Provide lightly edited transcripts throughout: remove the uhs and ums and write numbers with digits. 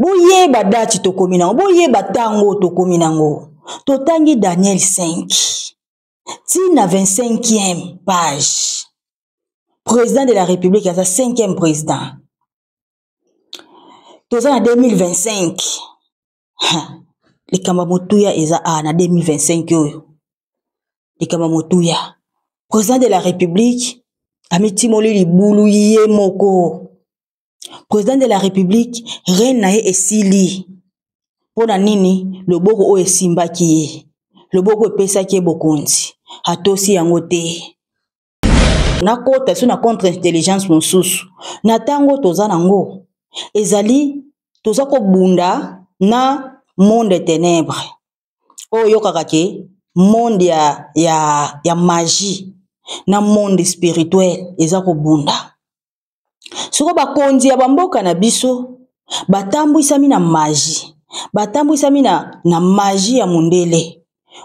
Boyeba date tokomi nango, boyeba ntango tokomi nango. Totangi Daniel 5 ti na 25e page. Président de la République aza 5e président. Toza na 2025. Likambo ya motuya eza a na 2025 oyo. Likambo ya motuya. Président de la République amitimoli libulu ye moko. Président de la République reine na ye esili. Mpo na nini? Loboko oyo esimbaki ye, loboko epesaki ye bokonzi, atosi yango te. Nakota so na contre intelligence mosusu na ntango toza nango ezali toza kobunda na monde ténèbre oyo oyokaka ke monde ya magie na monde spirituel eza kobunda. Soko bakonzi ya bamboka na biso batambwisami na magie, batambwisami na magie ya mundele.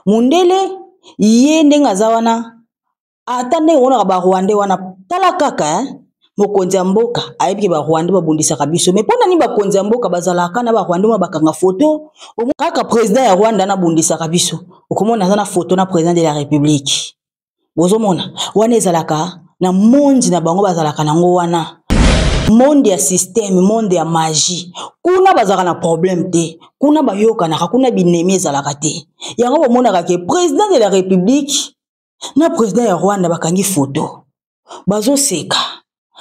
Mundele ye ndenge aza wana, ata ndenge omonaka ba Rwandais wana, tala kaka mokonzi ya mboka ayebi ke ba Rwandais babundisaka biso. Mais mpona nini bakonzi ya mboka bazalaka na ba Rwandais wana bakanga photo? Kaka président ya Rwanda nabundisaka biso, okomona aza na photo na président de la République. Bozomona wana ezalaka na monde na bango, bazalaka nango wana monde ya système, monde ya magie. Kuna bazalaka na problème te, kuna bayokanaka, kuna binemi ezalaka te. Yango bomonaka ke président de la République na président ya Rwanda bakangi photo, bazoseka,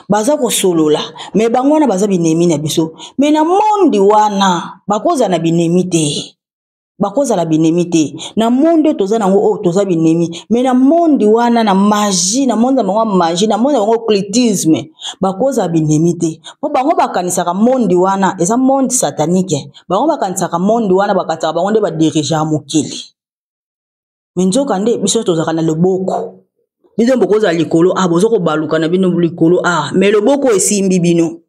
baza kosolola, mais bango wana baza binemi na biso. Mais na monde wana bakozala na binemi te, bakozala binemi te. Na monde oyo toza nango oyo toza binemi, mais na monde wana na magie, na monde na bango ya magie, na monde na bango occultisme, bakozala binemi te. Po bango bakanisaka monde wana eza monde satanique, bango bakanisaka monde wana, bakanisaka bango nde badirige ya mokili. Mais nzoka nde biso tozalaka na loboko, bino bokozala likolo, bozo kobaluka na bino likolo, mais loboko esimbi bino.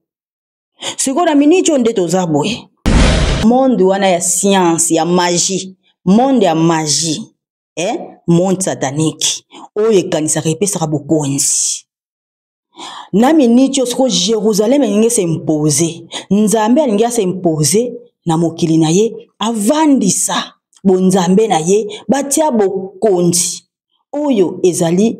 Sikoyo na miniti oyo nde toza boye, monde wana ya science ya magie, monde ya magie, monde satanique oyo ekanisaka epesaka bokonzi. Na miniti oyo sikoyo Jérusalem alingi s'impose, Nzambe alingi s'impose na mokili na ye, avandisa bonzambe na ye, batia bokonzi oyo ezali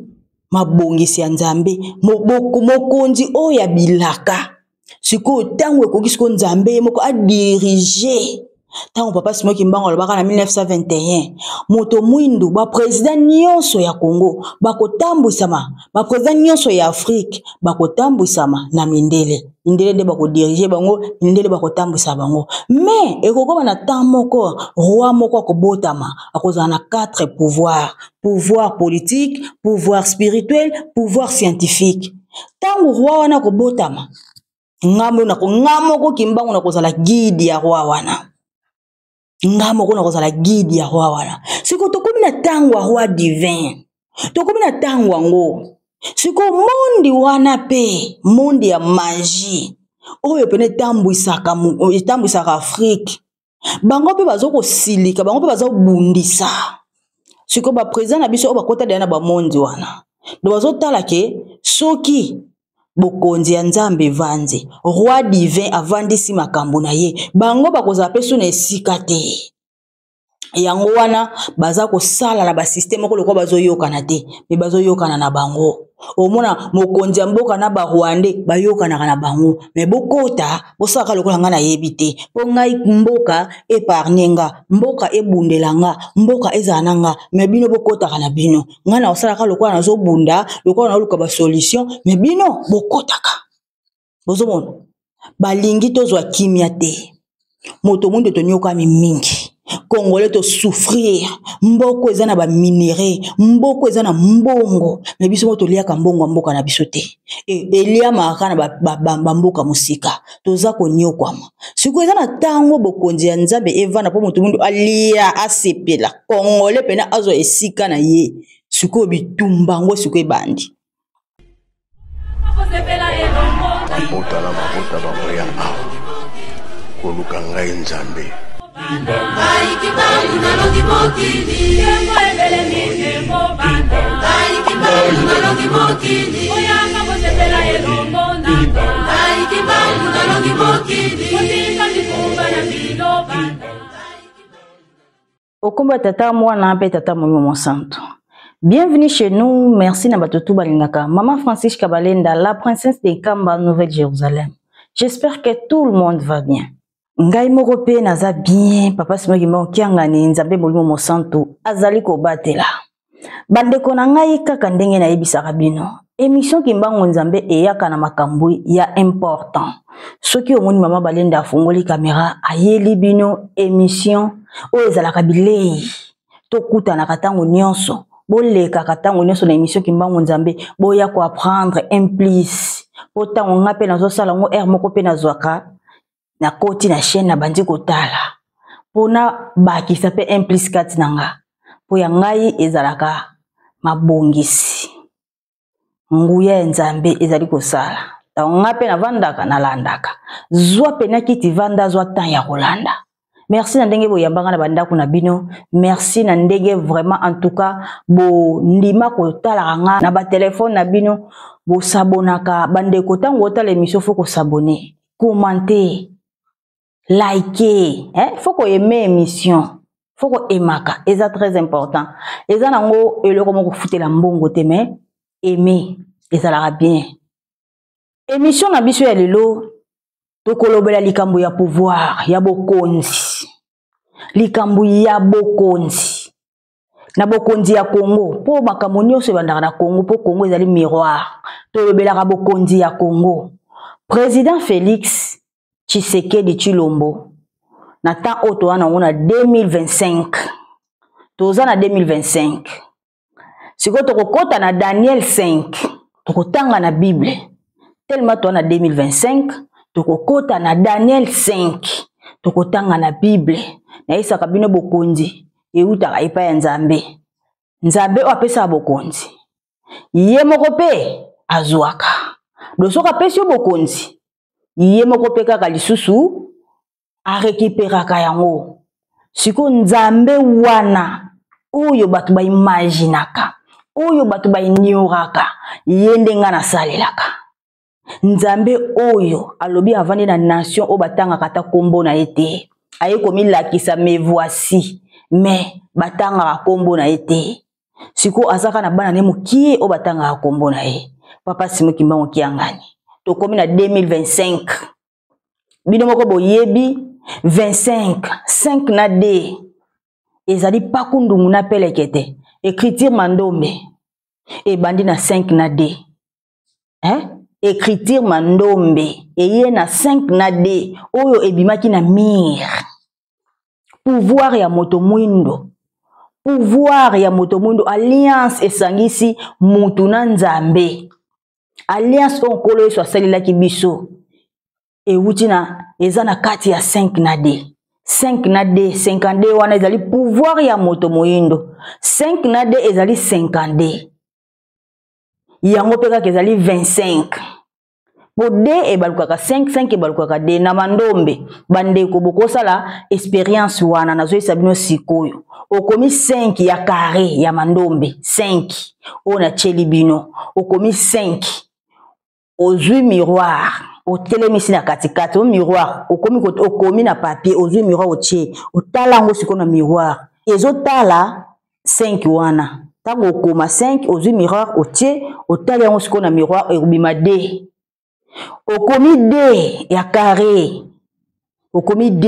mabongisi ya Nzambe, mokonzi oyo ya bilaka. Sikoyo ntango ekoki sikoyo Nzambe ye moko adirige. Ntango Papa Simon Kimbangu alobaka na 1921, moto mwindu, ba président nyonso ya Congo bakotambwisama, ba président nyonso ya Afrique bakotambwisama na mindele. Mindele nde bakodirige bango, mindele bakotambwisa bango. Mais ekokoma na temps moko, roi moko akobotama, akozala na 4 pouvoirs: pouvoir politique, pouvoir spirituel, pouvoir scientifique. Ntango roi wana akobotama, nga moko Kimbangu nakozala guide ya roi wana. Nga moko nakozala guide ya roi wana. Sikoyo tokomi na ntango ya roi divin, tokomi na ntango yango. Sikoyo monde wana pe, monde ya magie oyo pene etambwisaka Afrique, bango pe bazo kosilika, bango pe bazo bundisa. Sikoyo ba président na biso oyo bakota deja na ba monde wana, donc bazotala ke soki bokonzi ya Nzambe evandi, roi divin avandisi makambo na ye, bango bakozala pe so na esika te. Yango wana baza kosala na ba système moko lokola bazoyokana te, mais bazoyokana na bango. Omona mokonzi ya mboka na ba Rwandais bayokanaka na bango, mais bokota bosalaka lokola ngai nayebi te, po ngai mboka épargne nga, mboka ebundela nga, mboka ezala na nga, mais bino bokotaka na bino. Ngai nakosalaka lokola nazobunda, lokola naluka ba solution, mais bino bokotaka. Bozomona balingi tozwa kimia te. Moto mondo tonyokami mingi, Congolais to souffrir, mboko eza na ba minerais, mboko eza na mbongo, mais biso moto toliaka mbongo ya mboka na biso te. Eliamaka na ba mboka mosika, toza konyokwama. Sikoyo eza na tango bokonzi ya Nzambe evanda po moto mondo alia asepela, Congolais pena azwa esika na ye. Sikoyo bitumba ngo sikoyo ebandi. Mabota na mabota bakoya awa koluka ngai Nzambe. Okombo ya Tata, Mwana mpe Tata Molimo Mosantu. Bienvenue chez nous. Merci na bato tout balingaka. Maman Francis Kabalenda, la princesse de Kamba, Nouvelle-Jérusalem. J'espère que tout le monde va bien. Ngai moko pe naza bien, papa Simon Kimbangu Kiangani, Nzambe Molimo Mosantu azali kobatela. Bandeko na ngai kaka ndenge nayebisaka bino, emission Kimbangu Nzambe eyaka na makambo ya important. Soki omoni mama Balenda afungoli kamera ayeli bino emission oyo ezalaka bilei, tokutanaka ntango nyonso, bolekaka ntango nyonso na emission Kimbangu Nzambe, boya ko apprendre un plus. Po ntango ngai mpe nazosala yango heure moko mpe nazwaka nakoti na chaîne nabandi kotala mpo nabakisa mpe un plus kati na nga, mpo ya ngai ezalaka mabongisi, nguya ya Nzambe ezali kosala. Donc nga mpe navandaka nalandaka, zwa pena kiti vanda, zwa temps ya kolanda. Merci na ndenge boyambanga na bandako na bino, merci na ndenge vraiment en tout cas bondima kotalaka nga na batelefone na bino, bosabonaka bandeko. Ntango otala émission faut kosabonner, commenter, liker, hein? Faut koaimer émission, faut koaimaka, eza très important. Eza nango eloko moko kofutela mbongo te, mais aimer ezalaka bien. Émission na biso ya lelo tokolobela likambo ya pouvoir ya bokonzi, likambo ya bokonzi na bokonzi ya Congo, mpo makambo nyonso ebandaka na Congo, mpo Congo ezali miroir. Tolobelaka bokonzi ya Congo. Président Félix Tshisekedi Tshilombo na temps oyo toza nango na 2025, toza na 2025 sikoyo, tokokɔta na Daniel 5, tokotanga na Bible. Tellement toza na 2025, tokokɔta na Daniel 5, tokotanga na Bible. Nayesaka bino bokonzi eutaka epai ya Nzambe. Nzambe oyo apesaka bokonzi, ye moko mpe azwaka. Do soki apesi yo bokonzi, ye moko mpe kaka lisusu arekiperaka yango. Sikoyo Nzambe wana oyo bato baimaginaka, oyo bato baignoraka, ye nde nga nasalelaka. Nzambe oyo alobi avandi na nation oyo batangaka ata kombo na ye te, aye komilakisa me voici, me batangaka kombo na ye te. Sikoyo azaka na bana ne mokie oyo batangaka kombo na ye. Papa Simon Kimbangu Kiangani, tokomi na 2025, bino moko boyebi 25 5 na d ezali paku ndungu na pelekete. Écriture mandombe ebandi na 5 na d, hein? Écriture mandombe eye na 5 na d oyo ebimaki na mire pouvoir ya moto mwindo, pouvoir ya moto mwindo, alliance esangisi mutu na Nzambe. Alliance oyo Nkolo Yesu asalelaki biso ewuti na eza na kati ya 5 na d. 5 na d 52 wana ezali pouvoir ya moto moyindo. 5 na d ezali 52, yango mpe kaka ezali 25, po d ebalukaka 5, 5 ebalukaka d na mandombe. Bandeko, bokosala expérience wana nazoyesa bino sikoyo. Okomi 5 ya carré ya mandombe, 5 oyo natieli bino, okomi 5, ozwi miroir, otelemisi na katikati o miroir, okomi, okomi na papier, ozwi miroir, otie, otala yango sikoyo na miroir, ezotala 5 wana. Ntango okoma 5, ozwi miroir, otie, otali yango sikoyo na miroir, ekobima d. Okomi d ya carré, okomi d,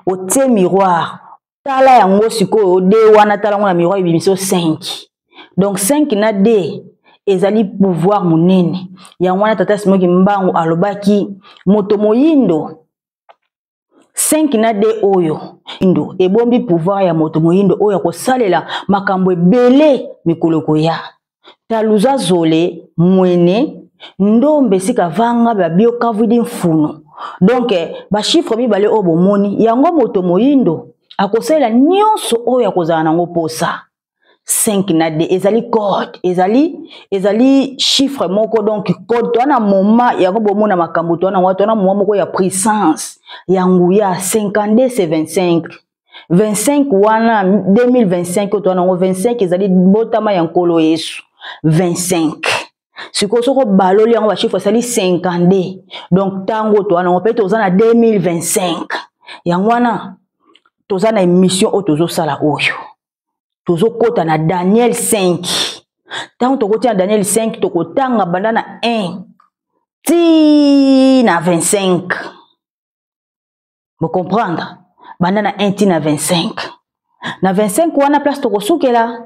otie miroir, tala yango sikoyo d wana, tala yango na miroir, ebimisi 5. Donc 5 na d ezali pouvoir monene. Yango wana tata Simon Kimbangu alobaki moto moyindo 5 na d oyo ndo ebombi pouvoir ya moto moyindo oyo akosalela makambo ebele mikolo koya. Taluza zole mwene ndombe esika vanga babiokavudi mfunu. Donc bachiffre mibale oyo bomoni yango, moto moyindo akosalela nyonso oyo akozala nango posa. 5 na d ezali code, ezali chiffre moko, donc code. Toa na moment yango bomona makambo toa nango, toa na moment moko ya puissance ya nguya. 52 c'est 25, 25 wana 2025 oyo toa nango, 25 ezali botama ya Nkolo Yesu 25. Sikoyo soki obaloli yango, bachiffre esali 52. Donc ntango toa nango mpe toza na 2025, yango wana. Toza na émission oyo tozosala oyo, tozokota na Daniel 5. Ntango tokoti na Daniel 5, tokotanga banda na 1 ti na 25. Bocomprendre, banda na 1 ti na 25. Na 25 wana place tokosukela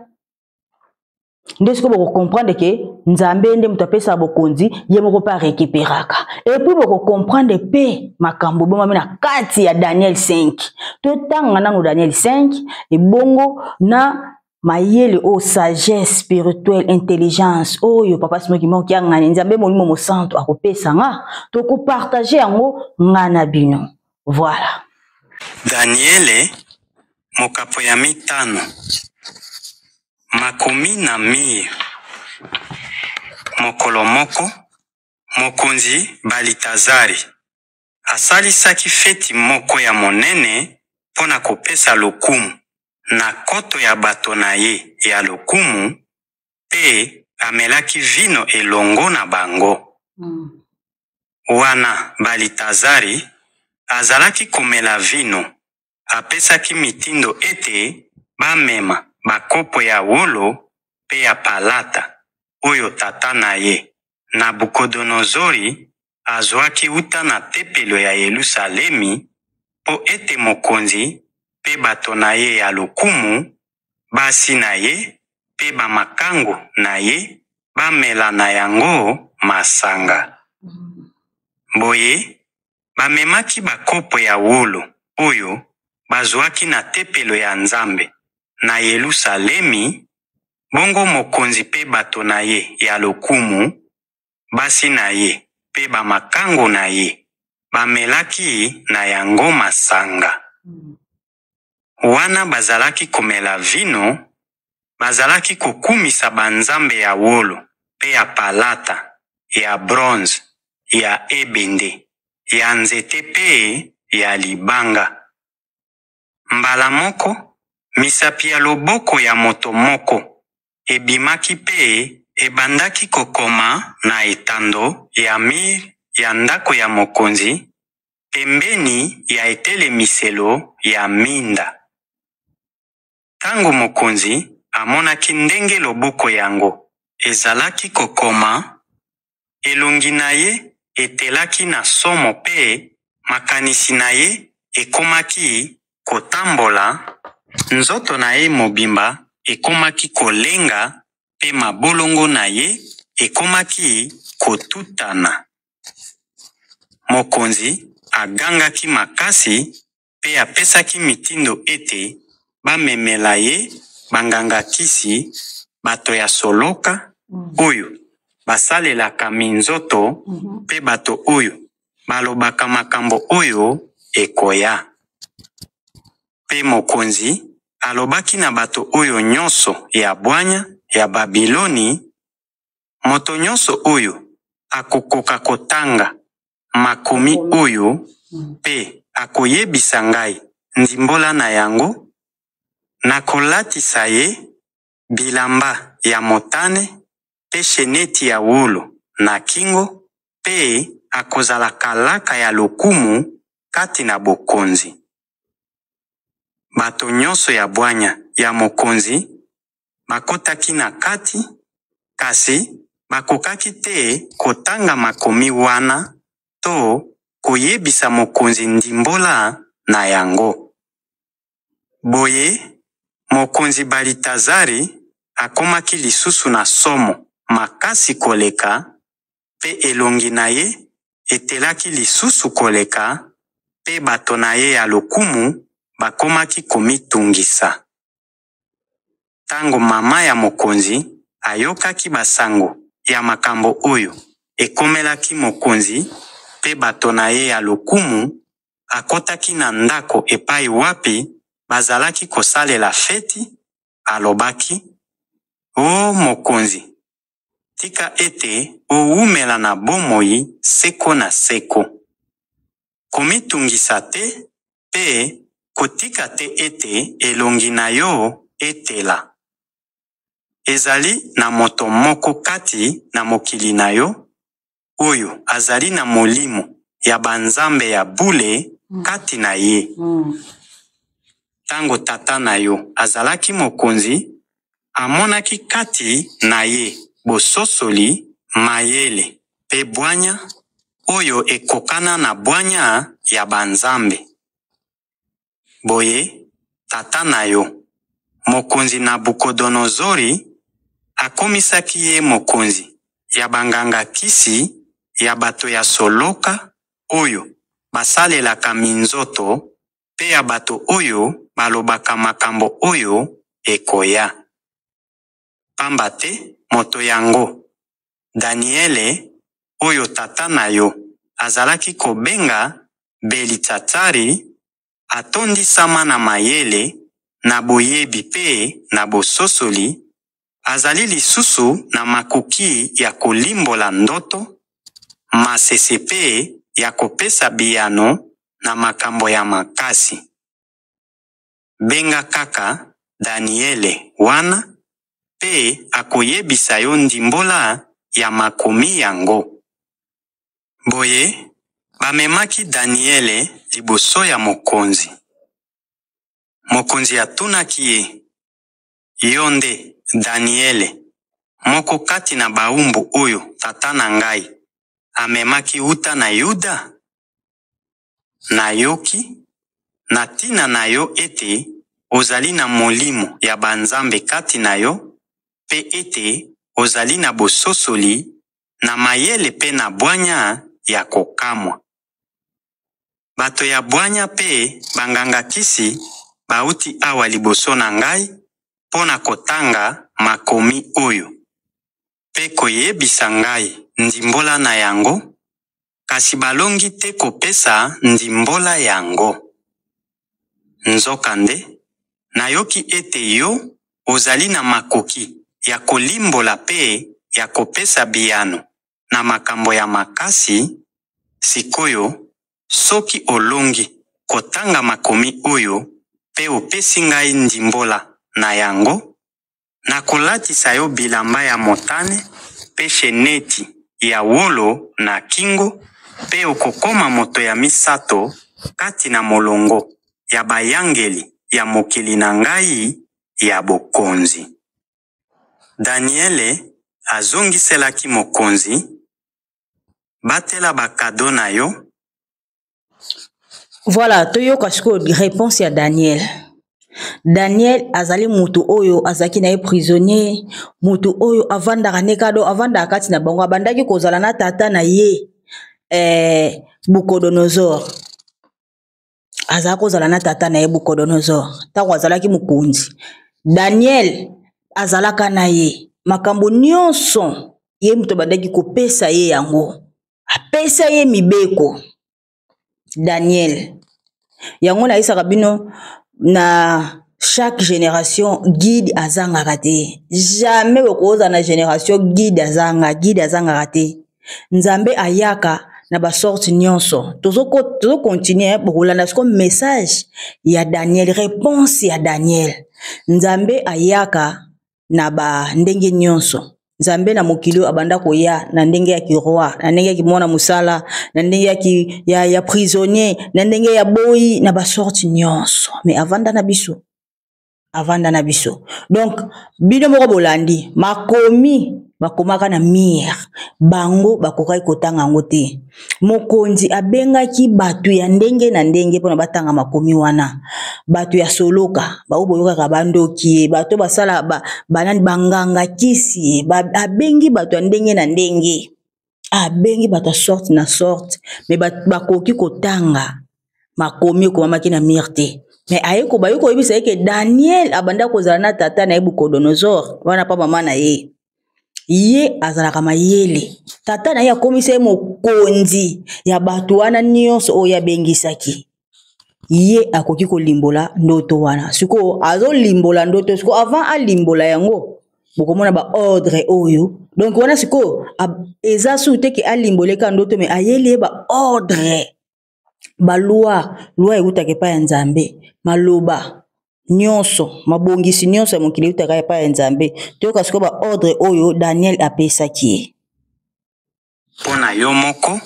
nde sikoyo bokokomprendre ke Nzambe nde moto apesaka bokonzi, ye moko mpe arekiperaka. Et puis bokokomprendre mpe makambo ebomami na kati ya Daniel 5. Totanga nano Daniel 5, ebongo na mayele oyo, sagesse spirituelle, intelligence oyo Papa Simon Kimbangu Kiangani, Nzambe Molimo Mosantu akopesa nga, tokopartage yango nga na bino. Voilà. Daniele mokapo ya 5. Makomi na mir. Mokolo moko, mokonzi Balitazari asalisaki feti moko ya monene mpo na kopesa lokumu na nkoto ya bato na ye ya lokumu, mpe amelaki vino elongo na bango. Wana Balitazari azalaki komela vino, apesaki mitindo ete bamema bakopo ya wolo mpe ya palata oyo tata na ye, Nabukodonozori, azwaki wuta na Tempelo ya Yelusalemi, mpo ete mokonzi mpe bato na ye ya lokumu, basi na ye mpe bamakangu na ye bamela na yango masanga. Boye, bamemaki bakopo ya wolo oyo bazwaki na Tempelo ya Nzambe na Yelusalemi, bongo mokonzi mpe bato na ye ya lokumu, basi na ye mpe bamakangu na ye bamelaki na yango masanga. Wana bazalaki komela vino, bazalaki kokumisa banzambe ya wolo mpe ya palata, ya bronze, ya ebende, ya nzete mpe ya libanga. Mbala moko, misapi ya loboko ya moto moko ebimaki mpe ebandaki kokoma na etando ya mir ya ndako ya mokonzi, pembeni ya etelemiselo ya minda. Tango mokonzi amonaki ndenge loboko yango ezalaki kokoma, elongi na ye etelaki na somo mpe makanisi na ye ekomaki kotambola, nzoto na ye mobimba ekomaki kolenga mpe mabolongo na ye ekomaki kotutana. Mokonzi agangaki makasi mpe apesaki mitindo ete bamemela ye banganga-kisi, bato ya soloka oyo basalelaka minzoto mpe bato oyo balobaka makambo oyo ekoya. Mpe mokonzi alobaki na bato oyo nyonso ya bwanya ya Babiloni: Moto nyonso oyo akokoka kotanga makomi oyo mpe akoyebisa ngai ndimbola na yango, nakolatisa ye bilamba ya motane mpe sheneti ya wolo na kingo, mpe akozala kalaka ya lokumu kati na bokonzi. Bato nyonso ya bwanya ya mokonzi bakotaki na kati, kasi bakokaki te kotanga makomi wana to koyebisa mokonzi ndimbola na yango. Boye, mokonzi Balitazari akomaki lisusu na somo makasi koleka, mpe elongi na ye etelaki lisusu koleka, mpe bato na ye ya lokumu bakomaki komitungisa. Tango mama ya mokonzi ayokaki basango ya makambo oyo ekomelaki mokonzi mpe bato na ye ya lokumu, akotaki na ndako epai wapi bazalaki kosalela feti, alobaki: O mokonzi, tika ete owumela na bomoi seko na seko! Komitungisa te mpe kotika te ete elongi na yo etela. Ezali na moto moko kati na mokili na yo oyo azali na molimo ya banzambe ya bule kati na ye. Tango tata na yo azalaki mokonzi, amonaki kati na ye bososoli, mayele mpe bwanya oyo ekokana na bwanya ya banzambe. Boye, tata na yo, mokonzi Nabukodonozori, akomisaki ye mokonzi ya banganga-kisi, ya bato ya soloka oyo basalelaka minzoto mpe ya bato oyo balobaka makambo oyo ekoya. Pamba te moto yango, Daniele, oyo tata na yo azalaki kobenga Belitsatsari, atondisama na mayele, na boyebi mpe na bososoli, azali lisusu na makoki ya kolimbola ndoto, masese mpe ya kopesa biyano na makambo ya makasi. Benga kaka Daniele wana, mpe akoyebisa yo ndimbola ya makomi yango. Boye, bamemaki Daniele liboso ya mokonzi. Mokonzi atunaki ye, Yo nde Daniele, moko kati na bawumbu oyo tata na ngai amemaki wuta na Yuda? Nayoki na tina na yo ete ozali na molimo ya banzambe kati na yo, mpe ete ozali na bososoli, na mayele mpe na bwanya ya kokamwa. Bato ya bwanya mpe banganga-kisi bawuti awa liboso na ngai mpo na kotanga makomi oyo mpe koyebisa ngai ndimbola na yango, kasi balongi te kopesa ndimbola yango. Nzokande, nayoki ete yo ozali na makoki ya kolimbola mpe ya kopesa biyano na makambo ya makasi. Sik'oyo, soki olongi kotanga makomi oyo mpe opesi ngai ndimbola na yango, Nakolatisa yo bilamba ya motane mpe sheneti ya wolo na kingo, mpe okokoma moto ya misato kati na molongo ya bayangeli ya mokili na ngai ya bokonzi. Daniele azongiselaki mokonzi, Batela bakado na yo. Voilà, toyoka sikoyo réponse ya Daniel. Daniel azali moto oyo azalaki na ye prisonnier, moto oyo avandaka ne kado, avandaka kati na bango, abandaki kozala na tata na ye eh, Bukodonozor. Azalaki kozala na tata na ye Bukodonozor ntango azalaki mokonzi. Daniel azalaka na ye makambo nyonso, ye moto abandaki kopesa ye yango. Apesa ye mibeko. Daniel. Yango nayesaka bino na chaque génération guide azangaka te. Jamais okozala na génération guide azanga, guide azangaka te. Nzambe ayaka na ba sorte nyonso. Tozo tozo continuer bokolanda siko message ya Daniel, réponse ya Daniel. Nzambe ayaka na ba ndenge nyonso. Nzambe na mokili oyo abanda koya na ndenge ya kiroi, na ndenge ya kimwana mosala, na ndenge ya, ki, ya, ya prisonnier, na ndenge ya boyi, na basorte nyonso. Mais avanda na biso, avanda na biso. Donc bino moko bolandi makomi bakomaka na mire, bango bakokaki kotanga yango te. Mokonzi abengaki bato ya ndenge na ndenge mpona batanga makomi wana. Bato ya soloka, baoyo boyokaka bandoki ye, bato basala ba, banani banganga kisi ye, ba, abengi bato ya ndenge na ndenge, abengi bato ya sorte na sorte, me bakoki kotanga makomi ekomamaki na mire te. Me aye ko baye koyebisa ye ke Daniel abanda kozala na tata na ye Bukodonozor, wana pa mama na ye. Ye azalaka mayele. Tata na ye akomisa ye mokonzi ya bato wana nyonso oyo abengisaki. Ye akoki kolimbola ndoto wana. Sikoyo azolimbola ndoto, sikoyo avant alimbola yango, bokomona ba ordre oyo. Donc wana sikoyo eza su te ke alimboleka ndoto, mais ayeli ye ba ordre. Ba loi, loi eutaka epai ya Nzambe. Maloba nyonso, mabongisi nyonso ya mokili eutaka epai ya Nzambe. Toyoka sikoyo ba ordre oyo Daniel apesaki ye. Mpo na yo moko,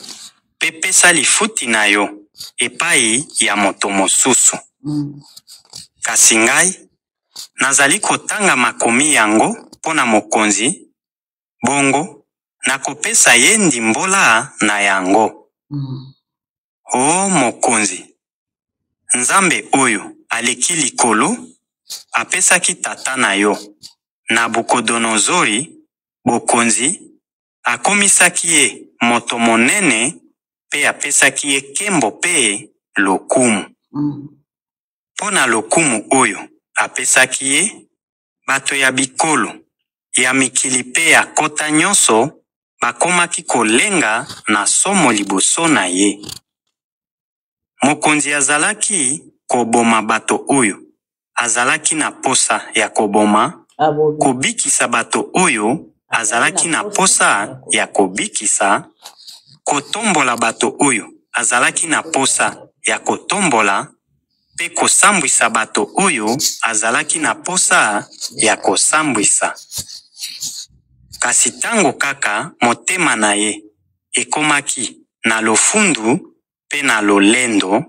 mpe pesa lifuti na yo epai ya moto mosusu. Kasi ngai, nazali kotanga makomi yango mpo na mokonzi, bongo nakopesa ye ndimbola na yango. O mokonzi, Nzambe oyo aleki likolo apesaki tata na yo, Nabukodonozori, bokonzi, akomisaki ye moto monene mpe apesaki ye nkembo mpe lokumu. Mpo na lokumu oyo apesaki ye, bato ya bikolo, ya mikili mpe ya nkota nyonso bakomaki kolenga na somo liboso na ye. Mokonzi azalaki koboma bato oyo azalaki na posa ya koboma, kobikisa bato oyo azalaki na posa ya kobikisa, kotombola bato oyo azalaki na posa ya kotombola, mpe kosambwisa bato oyo azalaki na posa ya kosambwisa. Kasi tango kaka motema na ye ekomaki na lofundu mpe na lolendo,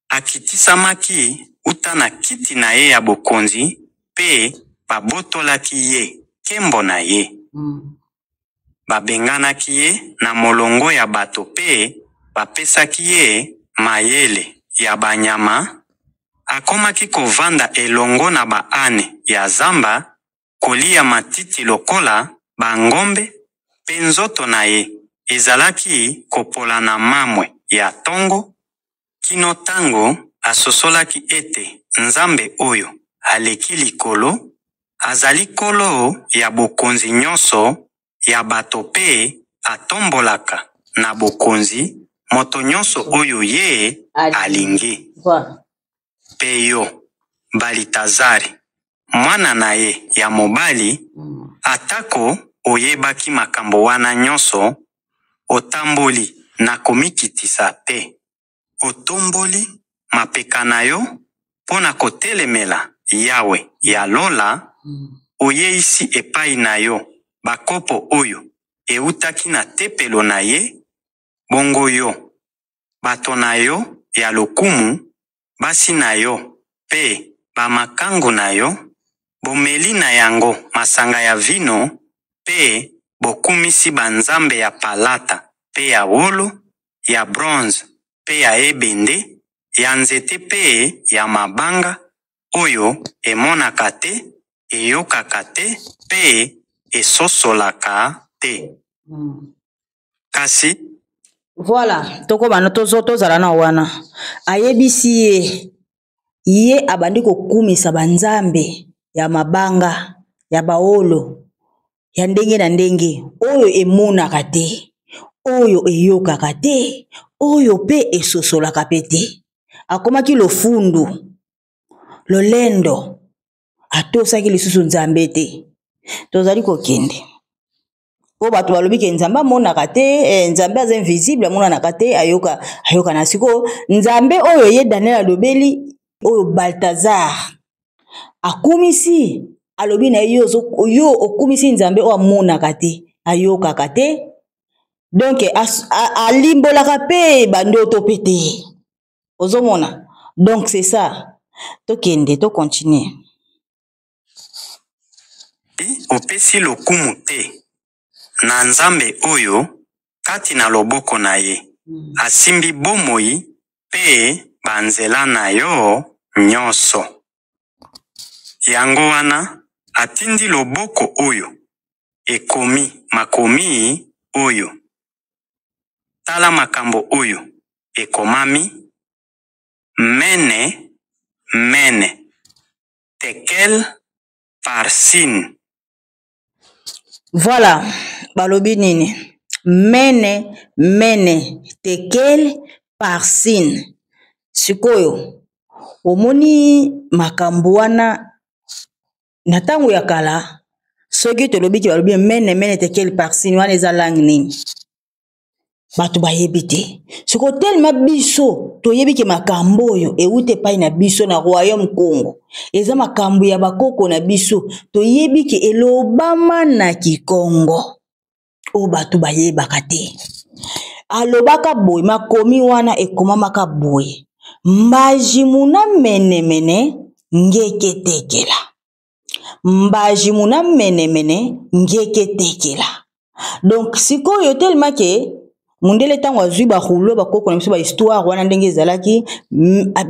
akitisamaki uta na kiti na ye ya bokonzi mpe babotolaki ye nkembo na ye. Babenganaki ye na molongo ya bato mpe bapesaki ye mayele ya banyama. Akomaki kovanda elongo na ba-ane ya zamba, kolia matiti lokola bangombe, mpe nzoto na ye ezalaki kopola na mamwe ya tongo, kino tango asosolaki ete Nzambe oyo aleki likolo azali Nkolo ya bokonzi nyonso ya bato mpe atombolaka na bokonzi moto nyonso oyo ye alingi. Mpe yo, Balitazare, mwana na ye ya mobali, atako oyebaki makambo wana nyonso, otamboli na komikitisa te. Otomboli mapeka na yo mpo na kotelemela Yawe ya Lola, oyeisi epai na yo bakopo oyo eutaki na tempelo na ye, bongo yo, bato na yo ya lokumu, basi na yo mpe bamakangu na yo, bomeli na yango masanga ya vino mpe bokumisi banzambe ya palata mpe ya wolo, ya bronze mpe ya ebende, ya nzete mpe ya mabanga, oyo emonaka te, eyokaka te mpe esosolaka te. Kasi Voilà, tokobana tozo tozala na wana. Ayebisi ye, ye abandi kokumisa banzambe ya mabanga, ya baolo, ya ndenge na ndenge, oyo emonaka te, oyo eyokaka te, oyo pe esosolaka pe te. Akomaki lofundu, lolendo, atosaki lisusu Nzambe te. Tozali kokende. Po bato balobi ke Nzambe amonaka te, Nzambe aza invisible, amonanaka te, ayoka, ayoka na sikoyo. Nzambe oyo ye Daniel alobeli, oyo Balthazar akumisi, alobi na ye, yo okumisi Nzambe oyo amonaka te, ayokaka te. Donc, alimbolaka pe bandoto pe te. Ozomona? Donc c'est ça. Tokende, to continuer. Opesi lokumu te na Nzambe oyo kati na loboko na ye asimbi bomoi mpe banzela na yo nyonso. Yango wana atindi loboko oyo ekomi makomi oyo. Tala makambo oyo ekomami, Mene, Mene, Tekel, Parsin. Voilà, balobi nini? Mene, Mene, Tekel, Parsin. Sikoyo, omoni makambo wana na tango ya kala, soki tolobi ki balobi mene, mene, tekel, parsin, wana eza langue nini? Bato bayebi te. Sikoyo tellement biso toyebi ke makambo oyo euti epai na biso na Royaume Congo, eza makambo ya bakoko na biso, toyebi ke elobama na Kikongo oyo bato bayebaka te. Alobaka boye, makomi wana ekomamaka boye: Mbaji muna mene mene, ngeketekela. Mbaji muna menemene ngeketekela. Donc sikoyo tellement ke mundele ntango azwi barulo bakoko na biso bahistoire wana ndenge ezalaki,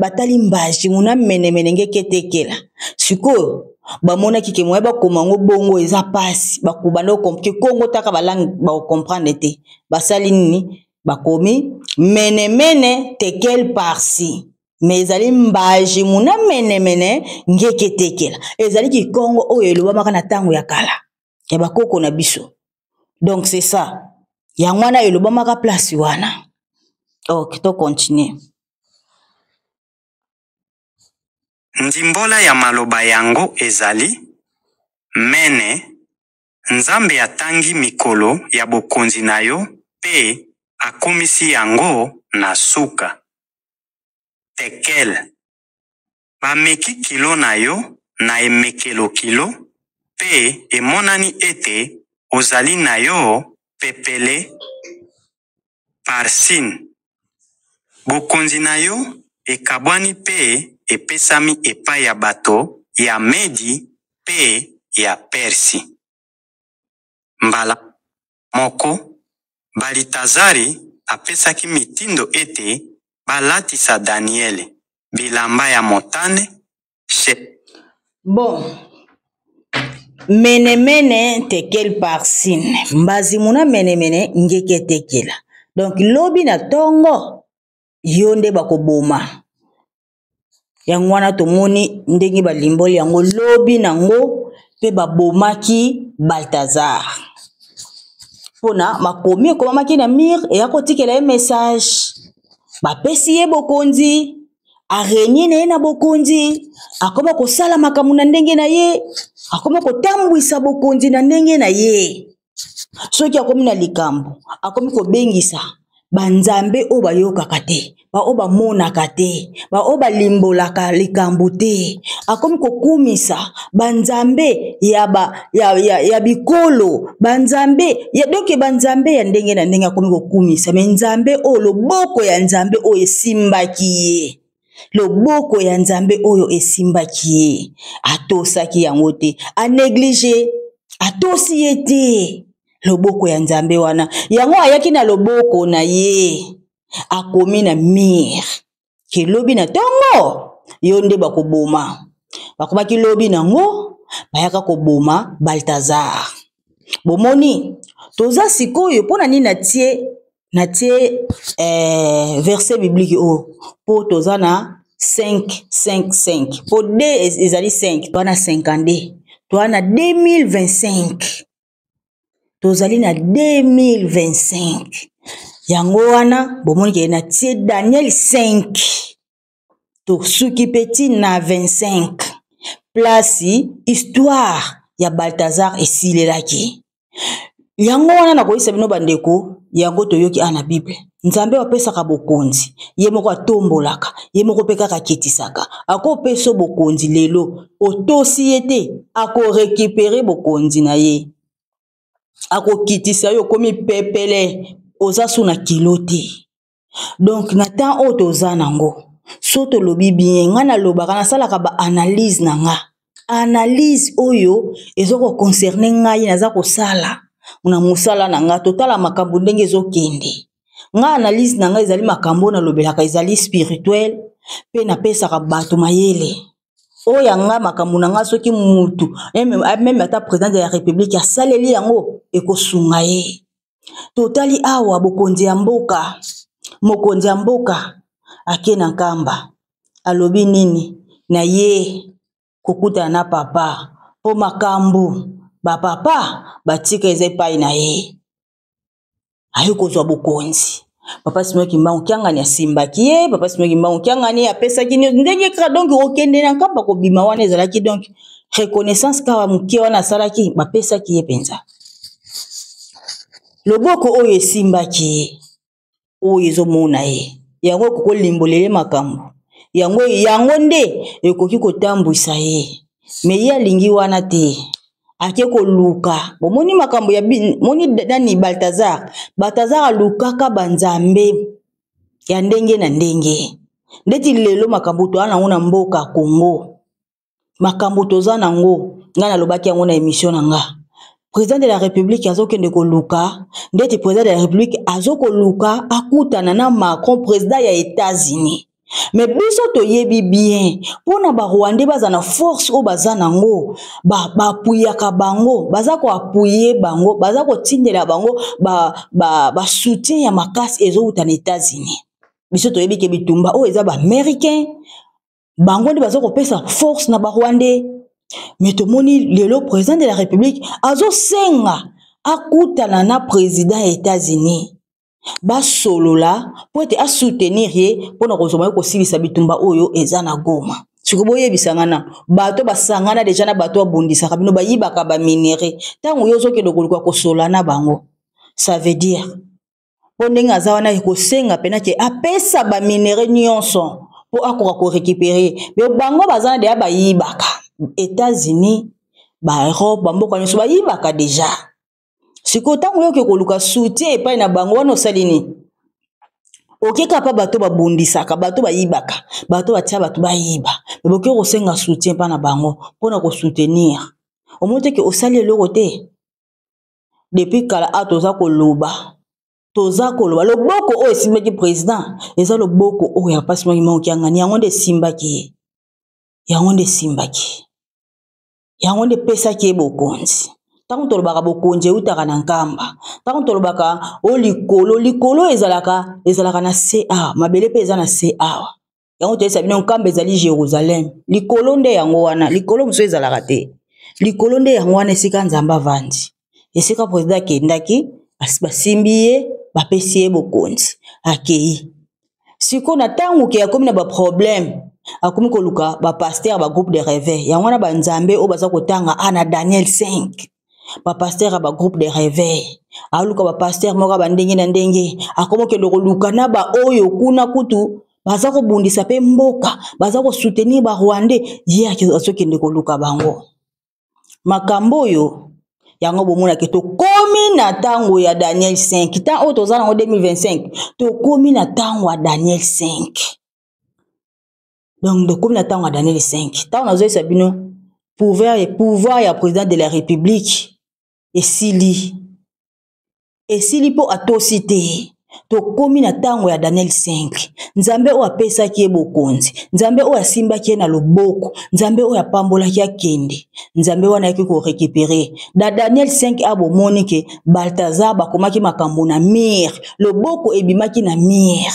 batali mbaji muna menemene ngeketekela. Sikoyo bamonaki ke moye bakoma yango bongo eza pasi, bakobanda kikongo taka balangue bakokomprendre te. Basali nini? Bakomi menemene tekel parsi, me ezali mbaji muna menemene ngeketekela. Ezali kikongo oyo elobamaka na ntango ya kala ya bakoko na biso. Donc c'est ça, yango wana elobamaka place wana. Ok, to continue. Ndimbola ya maloba yango ezali, Mene, Nzambe atangi mikolo ya bokonzi na yo mpe akomisi yango na suka. Tekel, Bameki kilo na yo na emekelo kilo, mpe emonani ete ozali na yo pepele. Parsin, Bokonzi na yo ekabwani mpe epesami epai ya bato ya Medi mpe ya Persi. Mbala moko, Balitazari apesaki mitindo ete balatisa Danyele bilamba ya motane. Bon, menemene tekel parsin, mbazi muna menemene ngeke tekela. Donc lobi na tongo yo nde bakoboma. Yango wana tomoni ndenge balimboli yango lobi nango mpe babomaki Balthazar. Mpona makomi ekomamaki na mur eya kotikela ye message. Bapesi ye bokonzi, arenye na ye na bokonzi, akoma kosala makambo na ndenge na ye, akoma kotambwisa bokonzi na ndenge na ye. Soki akomi na likambo, akomi kobengisa banzambe oyo bayokaka te, baoyo bamonaka te, baoyo balimbolaka likambo te. Akomi kokumisa banzambe ya, ba, ya, ya, ya bikolo, banzambe ya, donc banzambe ya ndenge na ndenge akomi kokumisa. Me nzambe oyo, loboko ya nzambe oyo esimbaki ye, loboko ya nzambe oyo esimbaki ye, atosaki yango te, aneglige, atosi ye te. Loboko ya nzambe wana, yango ayaki na loboko na ye, akomi na mire ke lobi na tongo yo nde bakoboma. Bakomaki lobi nango bayaka koboma Balthazar. Bomoni toza sikoyo mpona nini natie natie verset biblique oyo, mpo toza na 5 5 5, mpo d ezali 5, toza na 52, toza na 2025, tozali na 2025. Yango wana bomoni ke natie Daniel 5, tosuki pe ti na 25 place histoire ya Balthazar esilelaki. Yango wana nakoyisa bino bandeko, yango toyoki awa na Bible. Nzambe apesaka bokonzi, ye moko atombolaka, ye moko pe kaka akitisaka. Akopesa bokonzi lelo, otosi ye te, akorécupérer bokonzi na ye. Akokitisa yo, okomi pepele, oza su na kilo te. Donc na temps oyo toza nango, so tolobi bien, nga nalobaka, nasalaka ba analyse na nga. Analyse oyo ezo ko concerner ngai, naza kosala na mosala na nga, totala makambo ndenge ezokende. Nga analyse na nga ezali makambo oyo nalobelaka, ezali spirituel, pe napesaka bato mayele. Oyo ya nga makambo na nga, soki mutu, même ata président de la République asaleli yango, ekosunga ye. Totali awa bokonzi ya mboka, mokonzi ya mboka ake na Nkamba, alobi nini na ye kokutana na papa, po makambo ba papa batika eza epai na ye, aye kozwa bokonzi. Papa Simon Kimbangu Kiangani asimbaki ye, Papa Simon Kimbangu Kiangani apesaki nyoso ndenge kaka. Donc okende na Nkamba kobima wana ezalaki donc reconnaissance kaka moke wana asalaki, bapesaki ye mpenza loboko oyo esimbaki ye, oyo ezomona ye, yango ekoki kolimbolela ye makambo, yango nde ekoki kotambwisa ye. Me ye alingi wana te, ake koluka. Bomoni makambo ya moni nani Balthazar. Balthazar alukaka banzambe ya ndenge na ndenge. Ndeti lelo makambo toa nango na mboka Congo. Makambo toza nango, ngai nalobaki yango na émission na nga. Président de la République azokende koluka, ndeti président de la République azokoluka akutana na Macron, président ya États-Unis. Mais biso toyebi bien mpona ba Rwandais baza na force oyo baza nango, bapuyaka bango, baza koapuye bango, baza kotindela bango ba soutien ya makasi ezowuta na États-Unis. Biso toyebi ke bitumba oyo eza ba Américain, bango nde baza kopesa force na ba Rwandais. Mais tomoni lelo président de la République azosenga akutana na président ya États-Unis, basolola po ete asoutenir ye mpona kozwa baye kosilisa bitumba oyo eza na Goma. Sikoyo boyebisa nga na bato basangana deja na bato babundisaka bino, bayibaka ba minerais, ntango yo ozokende koluka kosola na bango, ça veut dire mpo ndenge aza wana ekosenga mpena ke apesa ba minerais nyonso mpo akoka korécupérer. Mais bango baza na deya bayibaka, États-Unis, ba Europe, bamboka nyonso bayibaka deja. Sikoyo ntango oyoki koluka soutien epai na bango wana, osali nini? Okeka mpa bato babundisaka bato, bayibaka bato, batia bato bayiba, me bokoki kosenga soutien mpa na bango mpona kosoutenir. Omoni te ke osali eloko te? Depuis kala a toza koloba, toza koloba, loboko oyo esimbaki président eza loboko oyo ya mpasi maki moko kiangani. Yango nde esimbaki ye, yango nde esimbaki, yango nde epesaki ye bokonzi. Ntango tolobaka bokonzi eutaka na Nkamba, ntango tolobaka o likolo, likolo ezalaka na se awa, mabele mpe eza na se awa. Yango toyebisa bino, Nkamba ezali Jérusalem. Likolo nde yango wana, likolo mosusu ezalaka te. Likolo nde yango wana, esika Nzambe avandi, esika président akendaki, basimbi ye, bapesi ye bokonzi, akei. Sikoyo na ntango ke akomi na baproblème, akomi koluka bapasteur, bagroupe de réveil. Yango wana banzambe oyo baza kotanga a na Daniel 5, bapasteur ya bagroupe de réveil, aluka bapasteur moko ya bandenge na ndenge, akomi okende koluka na baoyo kuna kutu baza kobundisa mpe mboka, baza kosoutenir barwandais. Ye azokende koluka bango. Makambo oyo yango bomonaki, tokomi na ntango ya Daniel 5. Ntango oyo toza nango 2025, tokomi na ntango ya Daniel 5. Donc tokomi na ntango ya Daniel 5. Ntango nazoyesa bino, pouvoir ya président de la République esili, esili mpo atosi te. Tokomi na ntango ya Daniel 5. Nzambe oyo apesaki ye bokonzi, Nzambe oyo asimbaki ye na loboko, Nzambe oyo apambolaki akende, Nzambe wana ayaki korécupérer. Na Daniel 5 a bomoni ke Baltazar bakomaki makambo na mire, loboko ebimaki na mire,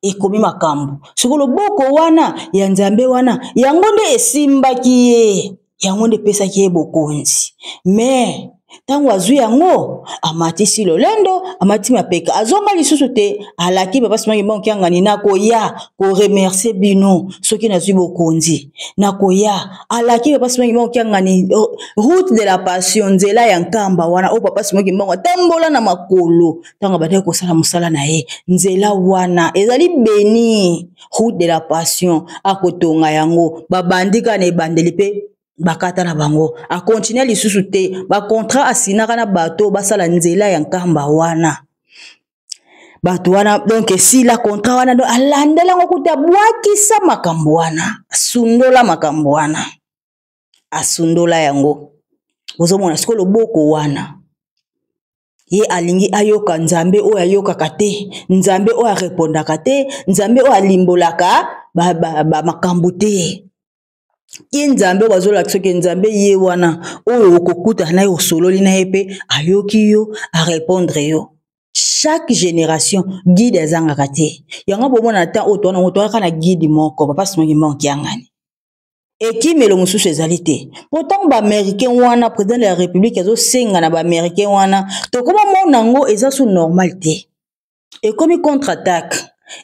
ekomi makambo. Siko loboko wana ya Nzambe wana, yango nde esimbaki ye, yango nde epesaki ye bokonzi. Me ntango azwi yango, amatisi lolendo, amati mapeka, azonga lisusu te. Alaki papa Simon Kimbangu Kiangani: "Nakoya koremercier bino soki nazwi bokonzi, nakoya." Alaki papa Simon Kimbangu Kiangani route de la Passion, nzela ya Nkamba wana oyo papa Simon Kimbangu atambola na makolo ntango abandaki kosala mosala na ye. Nzela wana ezali beni, route de la Passion. Akotonga yango, babandi kaka na ebandeli mpe bakata na bango, akontinue lisusu te. Bacontrat asinaka na bato basala nzela ya Nkamba wana, bato wana, donc esila contrat wana. Donc alandela yango kuta, abwakisa makambo wana, asundola makambo wana, asundola yango. Ozomona sikoyo loboko wana, ye alingi ayoka Nzambe oyo ayokaka te, Nzambe oyo arepondaka te, Nzambe oyo alimbolaka makambo te. Ki Nzambe oyo bazolakisa soki Nzambe ye wana oyo okokutana na ye, osololi na ye mpe ayoki yo, arépondre yo. Chaque génération guide azangaka te. Yango bomona, na temps oyo towana ngo, toyaka na guide moko, papa Simon Kimbangu Kiangani. Ekimelo mosusu ezali te, mpo ntango baaméricain wana, président de la République azosenga na baaméricain wana, tokoma mona yango eza su normal te. Ekomi contre attaque,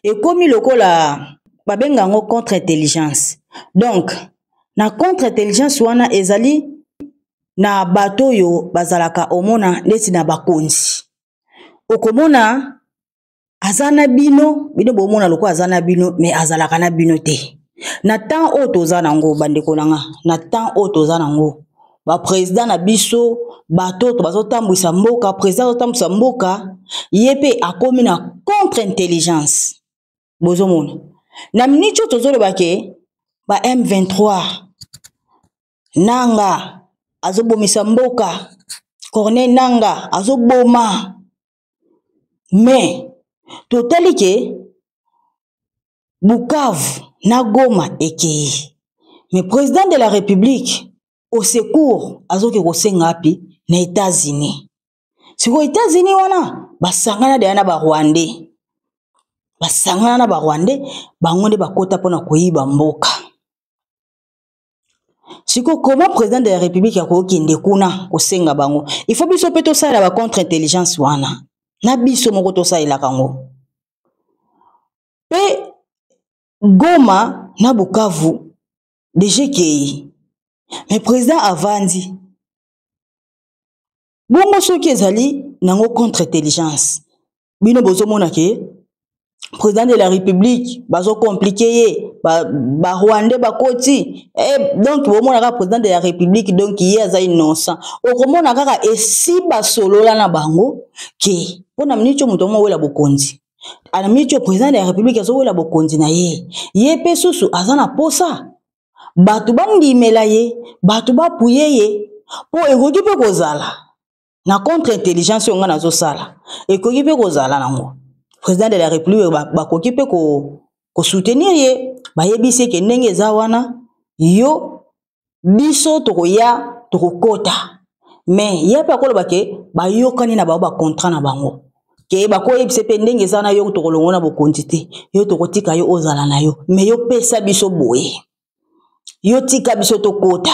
ekomi lokola babenga yango contre intelligence. Donc na contre intelligence wana ezali na bato oyo bazalaka, omona neti na bakonzi, okomona aza na bino, bino bomona lokola aza na bino, me azalaka na bino te. Na temps oyo toza nango, bandeko na nga, na temps oyo toza nango, baprésident na biso, bato oyo bazotambwisa mboka, président azotambwisa mboka, ye mpe akomi na contre intelligence. Bozomona na miniti oyo tozoloba ke ba M23 Nanga azobomisa mboka, Corneille Nanga azoboma. Mais totali ke Bukavu na Goma ekei. Mais président de la République au secours azoki kosenga api na États-Unis. Sikoyo États-Unis wana basangana deya na ba Rwandais. Basangana na ba Rwandais, bango nde bakota mpona koyiba mboka. Sikoyo comment président de la République akokende kuna kosenga bango? Il faut biso mpe tosalela ba contre intelligence wana. Na biso moko tosalelaka yango. Mpe Goma na Bukavu deja ekei. Mais président avandi. Bongo soki ezali nango contre intelligence, bino bozomona ke président de la République bazo compliquer ye, ba, ba Rwandais bakoti eh, donc bomona kaka président de la République donc ye aza innocent. Okomona kaka esi basolola na bango ke mpona miniti oyo moto yango awela bokonzi, na miniti oyo président de la République azowela bokonzi na ye, ye mpe susu aza na posa bato bandimela ye, bato bapuye ye, mpo ekoki mpe kozala na contre intelligence oyo ngai nazosala, ekoki mpe kozala nango président de la République bakoki mpe kosoutenir ye, bayebisi eke ndenge eza wana yo biso tokoya tokokota. Mais ye mpe akoloba ke bayokani na bango ba contrat na bango ke bakoyebisa mpe ndenge eza wana yo tokolongo na bokonzi te, yo tokotika yo ozala na yo, mais yo pesa biso boye, yo tika biso tokota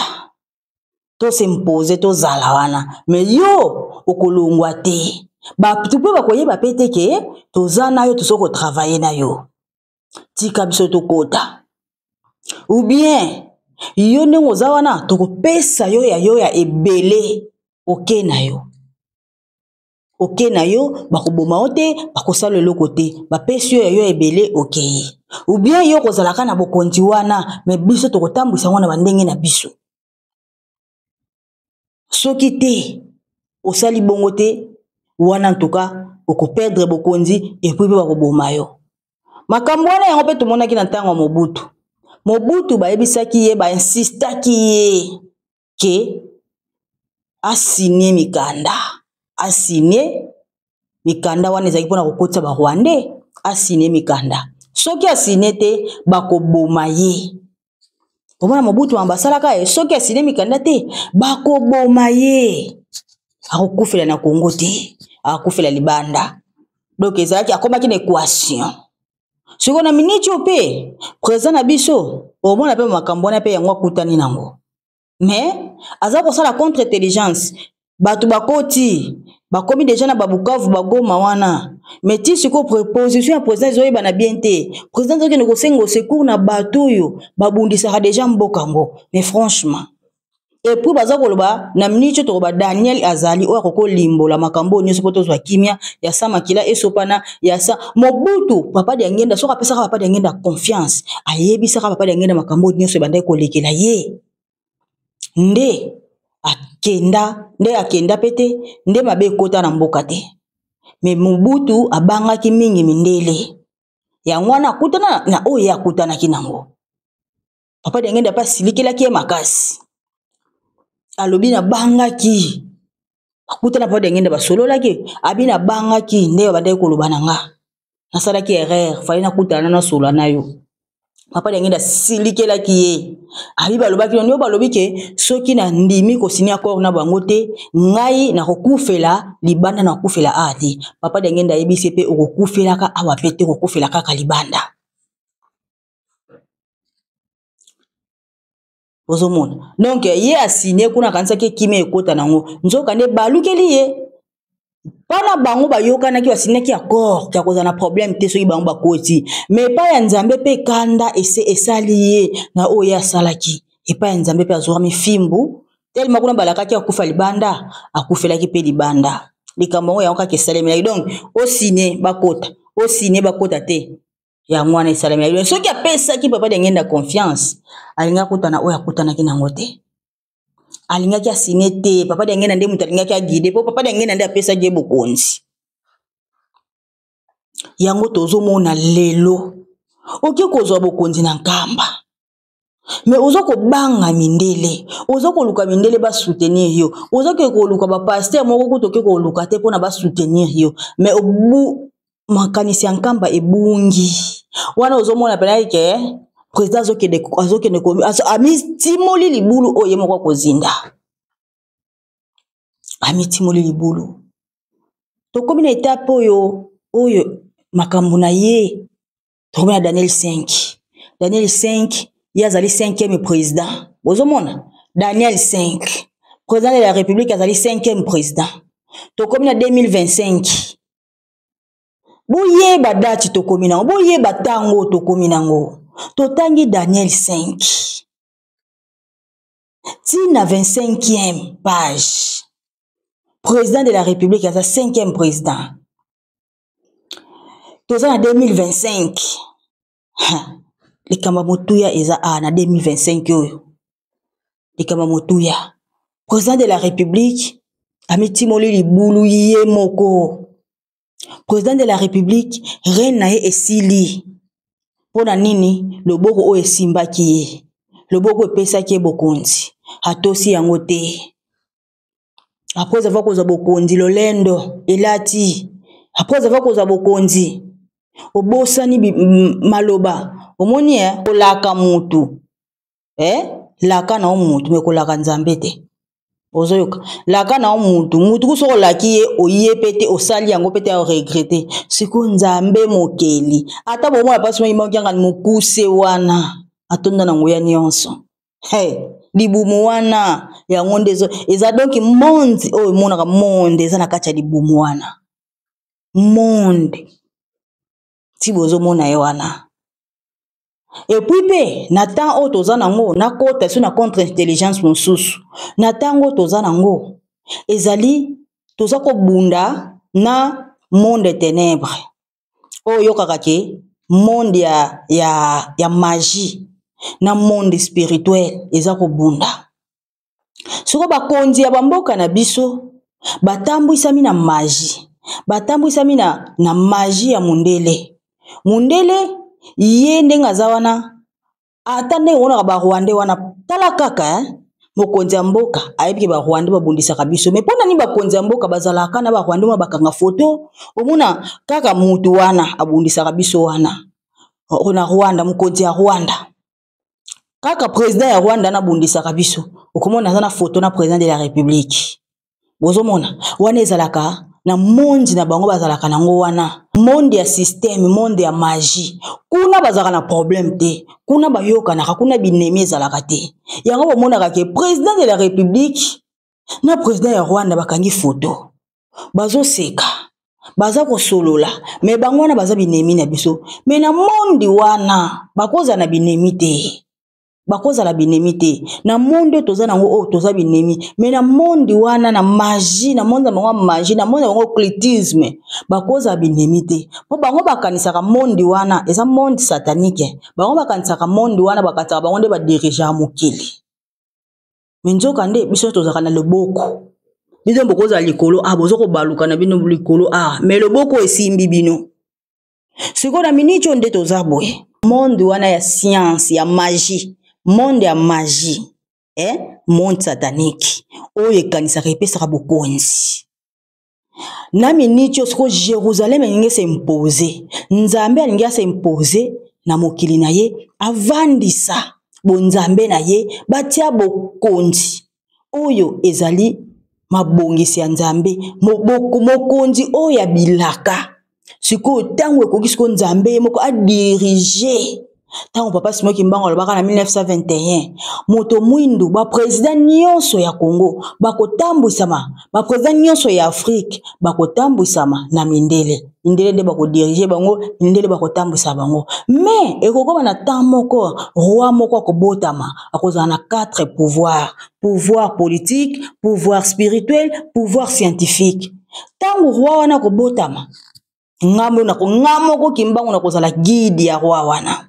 tosimpose tozala wana, mais yo okolongwa te. Bato mpe bakoyeba mpe te ke toza na yo, tozo kotravaille na yo, tika biso tokota. Ou bien yo ndenge oza wana tokopesa yo ya yo ya ebele, oke na yo, oke na yo, bakoboma yo te, bakosala eloko te, bapesi yo ya yo ebele, okei. Ou bien yo kozalaka na bokonzi wana, me biso tokotambwisa yango na bandenge na biso. Soki te osali bongo te wana, en tout cas okoperdre bokonzi, epuis mpe bakoboma yo. Makambo wana yango mpe tomonaki na ntango ya Mobutu. Mobutu bayebisaki ye, bainsistaki ye ke asigne mikanda, asigne mikanda wana ezalaki mpona kokotisa ba Rwandais, asigne mikanda. Soki asigne te bakoboma ye. Omona Mobutu wana basalaka ye, soki asigne mikanda te bakoboma ye, akokufela na Congo te, akokufela libanda. Donc ezalaki akomaki na équation. Sikoyo na miniti oyo mpe président na biso omona mpe makambo wana mpe yango akutani nango, mais aza kosala contre intelligence. Bato bakoti bakomi deja na babukavu bagoma wana, mais ti sikoyo position ya président ezoyebana bien te. Président azokende kosenga secours na bato oyo babundisaka deja mboka yango. Mais franchement, et puis baza koloba na miniti oyo tokoloba Daniel azali oyo akoki kolimbola makambo oyo nyonso mpo tozwa kimia ya sa makila esopana ya sa Mobutu. Papa Diangenda soki apesaka Papa Diangenda confiance, ayebisaka Papa Diangenda makambo oyo nyonso ebandaki kolekela ye, nde akenda, nde akenda pe te, nde mabe ekota na mboka te. Me Mobutu abangaki mingi mindele, yango wana akutana na oyo ye akutanaki nango. Papa Diangenda mpe asilikelaki ye makasi, alobi nabangaki. Akutana Papa Diangenda basololaki, abi nabangaki nde babandaki koloba na nga, nasalaki erreur, fallait nakutana nasola na yo. Papa Diangenda asilikelaki ye, abi balobaki nini? Balobi ke soki nandimi kosigne accord na bango te, ngai nakokufela libanda, nakokufela awa te. Papa Diangenda ayebisi ye mpe okokufelaka awa mpe te, okokufela kaka libanda. Ozomona donc ye asigne kuna, akanisaki ekimi ekota nango, nzoka nde balukeli ye mpana bango bayokanaki, basignaki accord ya kozala na problème te soki bango bakoti. Mais epai ya Nzambe mpe kanda ese esali ye na oyo ye asalaki epai ya Nzambe, mpe azwami fimbu telema kuna balakaki akufa libanda, akufelaki mpe libanda. Likambo yango yango kaka esalemelaki, donc osigne bakota, osigne bakota te, yango wana esalemela. Soki apesaki Papa Diangenda confiance, alingaki akutana oyo akutanaki nango te, alingaki asine te. Papa Diangenda nde moto alingaki aguide, mpo Papa Diangenda nde apesaki ye bokonzi. Yango tozomona lelo oke kozwa bokonzi na Nkamba. Me oza kobanga mindele, oza koluka mindele basoutenir yo, oza ke koluka bapaster moko kutu oke koluka te mpona basoutenir yo, me obu makanisi ya nkamba ebungi wana. Ozomona mpena ke président azokende azokende amitimoli libulu oyo ye moko akozinda, amitimoli libulu. Tokomi na etape oyo oyo makambo na ye. Tokomi na Daniel 5. Daniel 5, ye azali 5e président. Bozomona Daniel 5, président de la République azali 5e président. Tokomi na 2025. Boyeba date tokomi nango, boyeba ntango tokomi nango. Totangi Daniel 5 ntina 25e page. Président de la République aza 5e président. Toza na 2025. Likambo ya motuya eza a na 2025 oyo, likambo ya motuya, président de la République amitimoli libulu ye moko. Président de la République, reine na ye esili. Mpo na nini? Loboko oyo esimbaki ye, loboko epesaki ye bokonzi, atosi yango te. Après avoir kozwa bokonzi, lolendo elati. Après avoir kozwa bokonzi, obosani maloba. Omoni, eh, kolaka mutu, eh, laka na yo mutu, me kolaka Nzambe te. Ozoyoka? Laka na yo mutu, mutu kuso olaki ye, oye pe te, osali yango pe te, aregrete. Sikoyo Nzambe mokeli, ata bomona mpasi mokiangani mokuse wana atonda na nguya nyonso. Hey, libumu wana yango nde eza donc monde oyo emonaka, monde eza na kati ya libumu wana. Monde ti bozomona ye wana. Epuis mpe na temps oyo toza nango, nakota so na contre intelligence mosusu. Na ntango oyo toza nango, ezali toza kobunda na monde ténèbre oyo oyokaka ke monde ya magie na monde spirituel eza kobunda. Soko bakonzi ya bamboka na biso batambwisami na magie, batambwisami na magie ya mundele. Mundele ye ndenge aza wana, ata ndenge omonaka barwandais wana, tala kaka, eh? Mokonzi ya mboka ayebi ke barwandais babundisaka biso, me mpo na nini bakonzi ya mboka bazalaka na barwandais wana bakanga foto? Omona kaka mutu wana abundisaka biso wana na Rwanda, mokonzi ya Rwanda, kaka président ya Rwanda wana abundisaka biso, okomona aza na foto na président de la République. Bozomona wana ezalaka na monde na bango, bazalaka nango wana monde ya système, monde ya magie. Kuna bazalaka na problème te, kuna bayokanaka, kuna binemi ezalaka te. Yango bomonaka ke président de la République na président ya Rwanda bakangi foto, bazoseka, baza kosolola, me bango wana baza binemi na biso. Me na monde wana bakozala na binemi te, bakozala binemi te. Na monde oyo toza nango oyo, toza binemi, me na monde wana, na magie, na monde na bango ya magie, na monde na bango occultisme, bakozala binemi te, mpo bango bakanisaka monde wana eza monde satanique. Bango bakanisaka monde wana, bakanisaka bango nde badirige ya mokili. Me nzoka nde biso tozalaka na loboko. Bino bokozala likolo a, boza kobaluka na bino likolo a, me loboko esimbi bino. Sikoyo na miniti oyo nde toza boye, monde wana ya science ya magie, monde ya magie, eh? Monde satanique oyo ekanisaka epesaka bokonzi. Na miniti oyo sikoyo, Jérusalem elingi es'impose. Nzambe alingi as'impose na mokili na ye, avandisa bonzambe na ye, batia bokonzi oyo ezali mabongisi ya Nzambe, mokonzi oyo ya bilaka. Sikoyo ntango ekoki, sikoyo Nzambe ye moko adirige. Ntango papa Simon Kimbangu alobaka na 1921, moto mwindu, baprésident nyonso ya Congo bakotambwisama, baprésident nyonso ya Afrique bakotambwisama na mindele. Mindele nde bakodirige bango, mindele bakotambwisa bango. Me ekokoma na temps moko, roi moko akobotama, akozala na quatre pouvoir: pouvoir politique, pouvoir spirituel, pouvoir scientifique. Ntango roi wana akobotama, ngambo nako nga moko Kimbangu nakozala guide ya roi wana.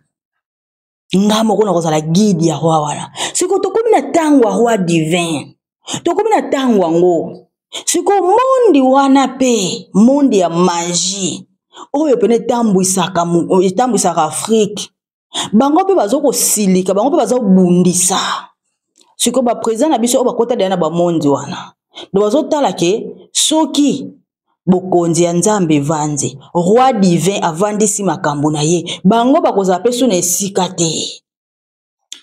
Nga moko nakozala guide ya roi wana. Sikoyo tokomi na ntango ya roi divin, tokomi na ntango yango. Sikoyo monde wana mpe monde ya magie oyo pene etambwisaka Afrique. Bango mpe bazo kosilika, bango mpe bazo bundisa. Sikoyo ba president na biso oyo bakota deja na ba monde wana, donc bazotala ke soki bokonzi ya Nzambe evandi, roi divin avandisi makambo na ye, bango bakozala mpe so na esika te.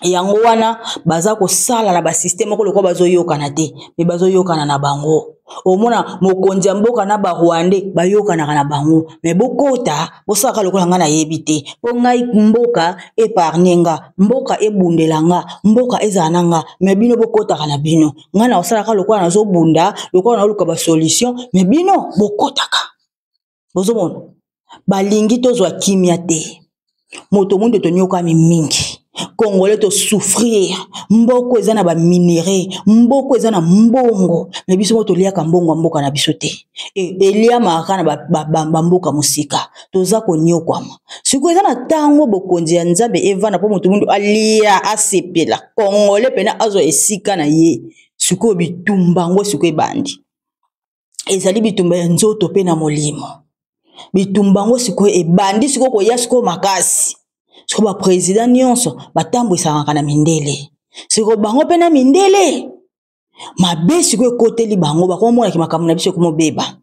Yango wana baza kosala na ba système moko lokola bazoyokana te, me bazoyokana na bango. Omona mokonzi ya mboka na ba Rwandais bayokanaka na bango, me bokota bosalaka lokola ngai nayebi te, mpo ngai mboka épargne nga, mboka ebundela nga, mboka ezala na nga, me bino bokotaka na bino. Ngai nakosalaka lokola nazobunda, lokola naoluka ba solution, me bino bokotaka. Bozomona balingi tozwa kimia te. Moto mondo tonyokami mingi, Congolais to souffrir, mboko eza na ba minerais, mboko eza na mbongo, mais biso moko toliaka mbongo ya mboka na biso te. E, eliamaka na ba mboka mosika, toza konyokwama. Sikoyo eza na tango bokonzi ya Nzambe evanda po moto mondo alia, asepela, Congolais pena azwa esika na ye. Sikoyo bitumba ngo sikoyo ebandi. Ezali bitumba ya nzoto pe na molimo. Bitumba ngo sikoyo ebandi sikoyo koya sikoyo makasi. Sikoyo ba president nyonso batambwisaka na mindele. Sikoyo bango pe na mindele mabe sikoyo ekoteli bango, bakomonaki makambo na biso ekomobeba.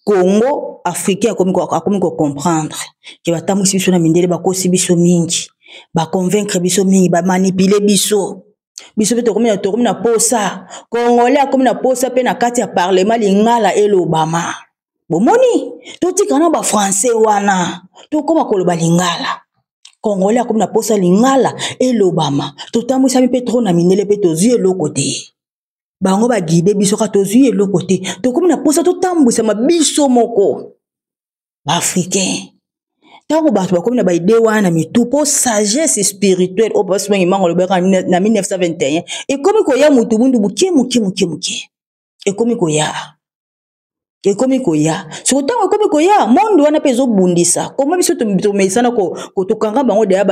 Congo africain akomi ko comprendre ke batambwisi biso na mindele, bakosi biso mingi, ba convaincre biso mingi, ba manipuler biso. Biso pe tokomi na posa. Congolais akomi na posa pe na kati ya parlement lingala elobama. Bomoni, totika na ba français wana, tokoma koloba lingala. Congolais akomi na posa lingala elobama. Totambwisami pe trop na mindele pe tozwi eloko te. Bango ba guider biso ka tozwi eloko te. Tokomi na posa totambwisama biso moko. Ba africain. Tango bato bakomi na ba idée wana na mitu po sagesse spirituelle oyo Papa Simon Kimbangu alobaka na 1921 ekomi koya mutu mundu moke moke moke moke. Ekomi koya. Ekomi koya. Soko tango ekomi koya, monde wana pe ezobundisa. Koma biso tomesana ko tokanga bango deya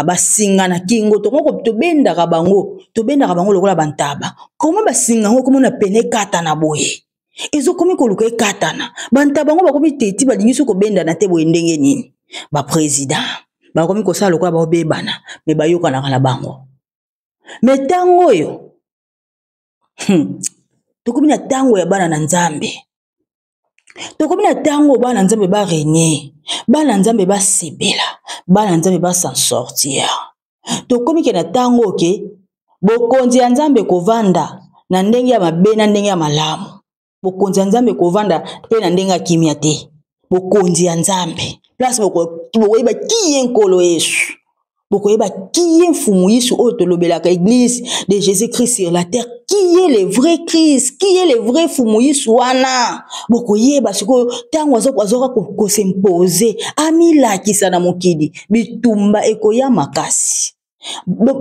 basinga na kingo, tokoma tobendaka bango, tobendaka bango lokola bantaba. Koma basinga yango ekomi na pene ekata na boye. Ezokomi koluka ekatana. Bantaba yango bakomi teti, balingi soki kobendana te boye ndenge nini? Ba président bakomi kosala lokola baobebana, me bayokanaka na bango. Me tango oyo, tokomi na tango ya bana na Nzambe. Tokomi na tango bana Nzambe ba régner, bana Nzambe ba sebela, bana Nzambe ba s'en sortir. Tokomi ke na tango ke bokonzi ya Nzambe kovanda na ndenge ya mabe na ndenge ya malamu. Bokonzi ya Nzambe kovanda pe na ndenge ya kimia te. Bokonzi ya Nzambe, place bokoyeba ki ye Nkolo Yesu. Bokoyeba ki ye Mfumu Yesu oyo tolobelaka Église de Jésus-Christ sur la terre. Qui est le vrai Christ? Qui est le vrai Mfumu Yesu wana? Bokoyeba sikoyo tango azoka ko s'imposer, amilakisa na mokili, bitumba ekoya makasi.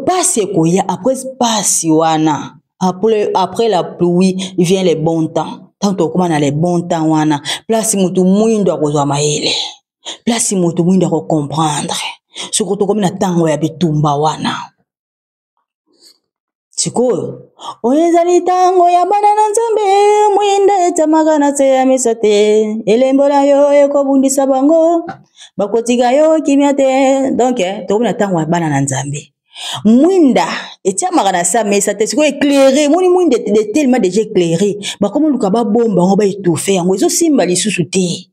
Pasi ekoya, après pasi wana, après la pluie vient le bon temps. Tant tokoma na le bon temps wana, place mutu mwindo akozwa mayele. Place mutu mwindo ako comprendre. Sikoyo tokomi na tango ya bitumba wana. Sikoyo, oyo ezali tango ya bana na Nzambe, mwinda etamaka na se ya mesa te. Elembo na yo ekobundisa bango, bakotika yo kimia te. Donc, tokomi na tango ya bana na Nzambe. Mwinda etiamaka na sa mesa te, sikoyo éclairé, moni mwinda de tellement déjà éclairé, bakomi luka ba bomba yango, ba étouffer yango, ezosimba lisusu te.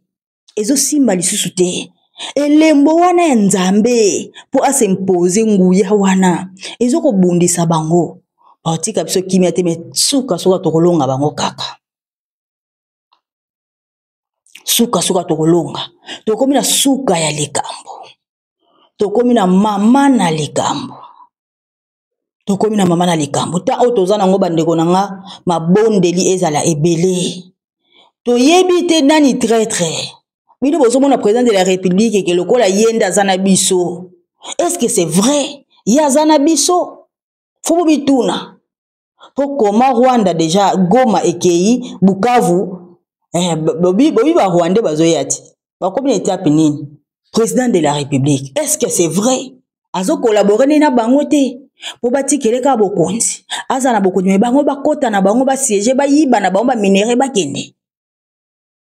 Ezosimba lisusu te. Elembo wana ya Nzambe po as'impose nguya wana ezokobundisa bango. Batika biso kimia te, mais suka suka tokolonga bango kaka. Suka suka tokolonga. Tokomi na suka ya likambo. Tokomi na mama na likambo. Tokomi na mama na likambo. Ta oyo toza nango bandeko na nga, mabondeli ezala ebele. Toyebi te nani traître. Bino bozomona président de la République ke lokola ye nde aza na biso. Est-ce que c'est vrai? Ye aza na biso? Faut bobituna. Po comment Rwanda déjà Goma ekei Bukavu, bobi ba Rwandais bazoya ti. Bakomi na étape nini? Président de la République, est-ce que c'est vrai? Azo collaborer ni na bango te. Po batikele ka bokonzi. Aza na bokonzi, mais bango bakota na bango ba siéger, ba yiba na bango ba minerais bakende.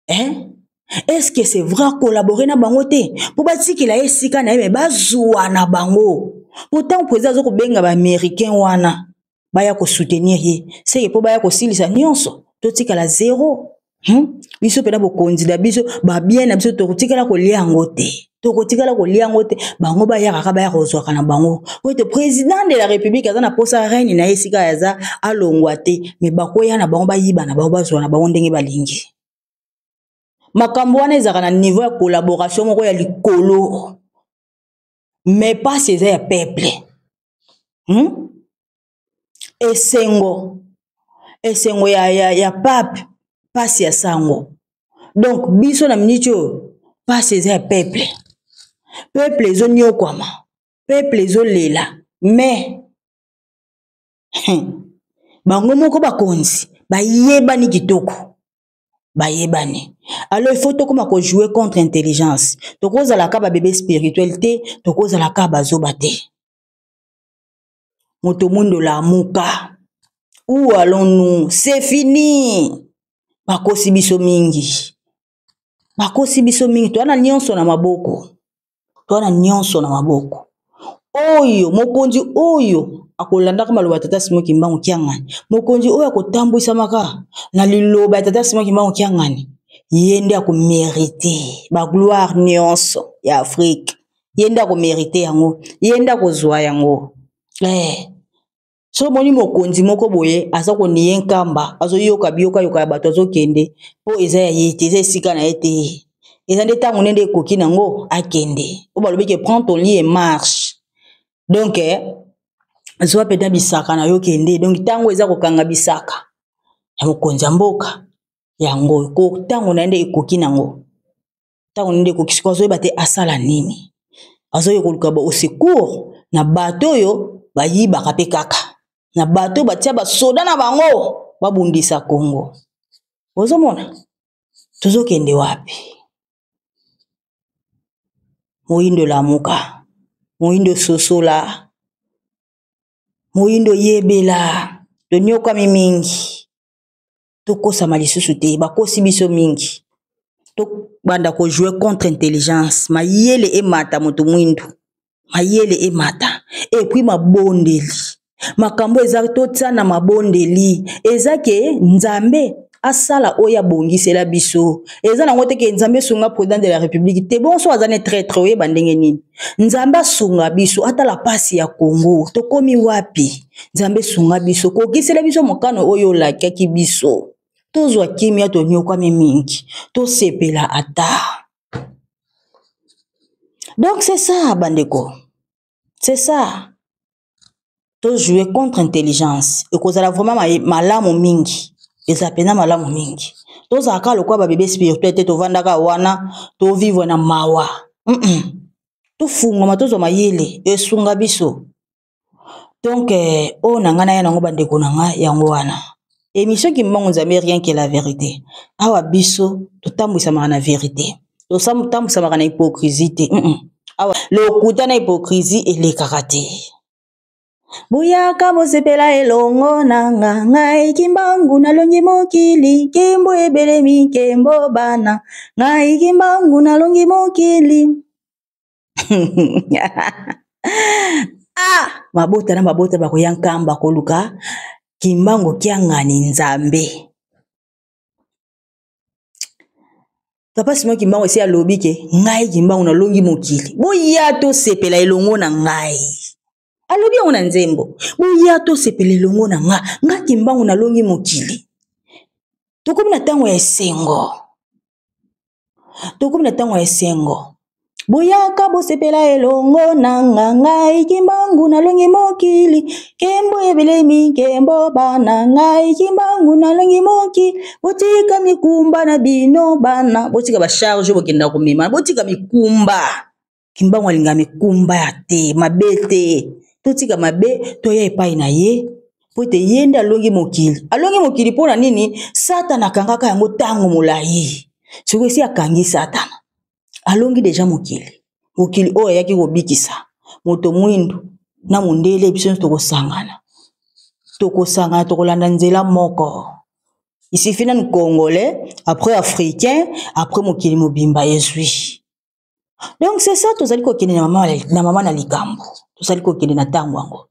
Hein? Est ce que c'est vrai collaborer na bango te mpo batikela ye esika na ye me bazwa na bango? Mpo ntango président aza kobenga baaméricain wana baya kosoutenir ye, seke mpo baya kosilisa nyonso, totikala zero. Biso mpena bokonzi na biso, babien na biso, tokotikala kolia yango te, tokotikala kolia yango te. Bango bayakaka, baya kozwaka na bango, po ete président de la république aza na posa reine na ye esika aza alongwa te. Me bakoya na bango, bayiba na bango, bazwa na bango ndenge balingi. Makambo wana ezalaka na niveau ya collaboration moko ya likolo, mais pasi eza ya peuple. Esengo, esengo ya pape, pasi ya sango. Donc biso na miniti oyo, pasi eza ya peuple. Peuple ezoniokwama, peuple ezolela, mais bango moko bakonzi bayebani kitoko, bayebani. Alors il faut tokóma kojouer contre intelligence. Tokozala ka babebe spirituel te, tokozala ka bazoba te. Moto mwindo, lamuka. Où allons-nous? C'est fini. Bakosi biso mingi, bakosi biso mingi. Toza na nyonso na maboko, toza na nyonso na maboko. Oyo mokonzi oyo akolandaka maloba ya tata Simon Kimbangu Kiangani, mokonzi oyo akotambwisamaka na liloba ya tata Simon Kimbangu Kiangani, ye nde akomérite bagloire nyonso ya Afrique. Ye nde akomérite yango, ye nde akozwa yango. So omoni mokonzi moko boye aza koniye nkamba, azoyoka biyokayoka ya bato, azokende mpo eza ya ye te, eza esika na ye te, eza nde ntango nde ekoki nango akende. Oyo balobi ke prends ton lit et marche, donc zwa mpenza bisaka na yo, kende. Donc ntango eza kokanga bisaka ya mokonzi ya mboka yango, ntango na ye nde ekoki nango, ntango nde ekoki. Sikoyo azoyeba te asala nini, azoyeba koluka ba au secours na bato oyo bayibaka mpe kaka na bato oyo batia basoda na bango babundisa Kongo. Ozomona tozokende wapi? Moyindo lamuka, moyindo sosola, moyindo yebela. Tonyokami mingi, tokosama lisusu te. Bakosi biso mingi. Tobanda kojouer contre intelligence. Mayele emata, moto mwindu, mayele emata. Et puis mabondeli, makambo eza totia na mabondeli, eza ke Nzambe asala oyo abongisela biso. Eza nango te ke Nzambe esunga président de la république te. Bonso aza ne traître, oyeba ndenge nini Nzambe asunga biso? Atala pasi ya Kongo, tokomi wapi? Nzambe esunga biso, kokisela biso mokano oyo olakaki biso, tozwa kimia. Tonyokwami mingi, tosepela ata. Donc c'est ça, bandeko, c'est ça. Tojouer contre intelligence ekozala vraiment malamu mingi, eza mpenza malamu mingi. Tozalaka lokola babebe spirituel te, tovandaka wana, tovivre na mawa. Tofungwama, tozwa mayele esunga biso. Donc oyo na ngai naya nango, bandeko na ngai, yango wana émission Kimbangu Nzambe, rien que la vérité. Awa biso totambwisamaka na vérité, totambusamaka na hypocrisie te. Awa lokuta na hypocrisie elekaka te. Boyaka bosepela elongo na nga, ngai Kimbangu nalongi mokili. Nkembo ebelemi, nkembo bana, ngai Kimbangu nalongi mokili. Ah, mabota na mabota bakoya nkamba koluka Kimbangu Kiangani Nzambe. Papa Simon Kimbangu esi alobi ke ngai Kimbangu nalongi mokili, boya tosepela elongo na ngai. Alobi yango na nzembo: boya tosepela elongo na nga, nga Kimbangu nalongi mokili. Tokomi na ntango ya esengo, tokomi na ntango ya esengo. Boyaka bosepela elongo na nga, ngai Kimbangu nalongi mokili. Nkembo ebelemi, nkembo bana, ngai Kimbangu nalongi mokili. Botika mikumba na bino bana, botika bacharge bokenda komema, botika mikumba. Kimbangu alinga mikumba ya te, mabe te. Totika mabe, toya epai na ye, po ete ye nde alongi mokili. Alongi mokili mpo na nini? Satana akangaka yango ntango molai, soki esi akangi Satana, alongi deja mokili. Mokili oyo ayaki kobikisa moto mwindu na mondele, biso nyonso tokosangana, tokosangana, tokolanda nzela moko. Il suffit nanu congolais, après africain, après mokili mobimba ezwi. Donc c'est ça, tozali kokende na mama na mama na likambo. Tozali kokende na ntango yango.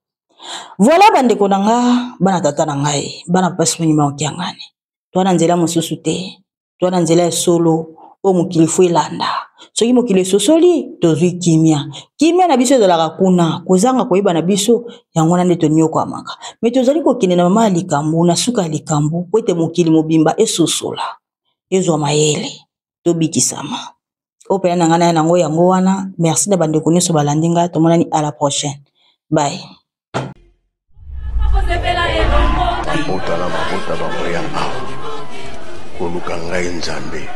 Voilà bandeko na nga, bana tata na ngai, bana pasi monyima okiangani. Toa na nzela mosusu te. Toa na nzela ya solo oyo mokili fo elanda. Soki mokili esosoli, tozwi kimia. Kimia na biso ezalaka kuna, kozanga koyeba na biso, yango wana nde tonyokwamaka. Me tozali kokende na mama ya likambo, na suka ya likambo, mpo ete mokili mobimba esosola, ezwa mayele, tobikisama. Oyo mpenza na ngai naya nango yango wana. Merci na bandeko nyonso balandi ngai. Tomonani à la prochaine. Bye. Mabota na mabota bakoya awa koluka ngai Nzambe.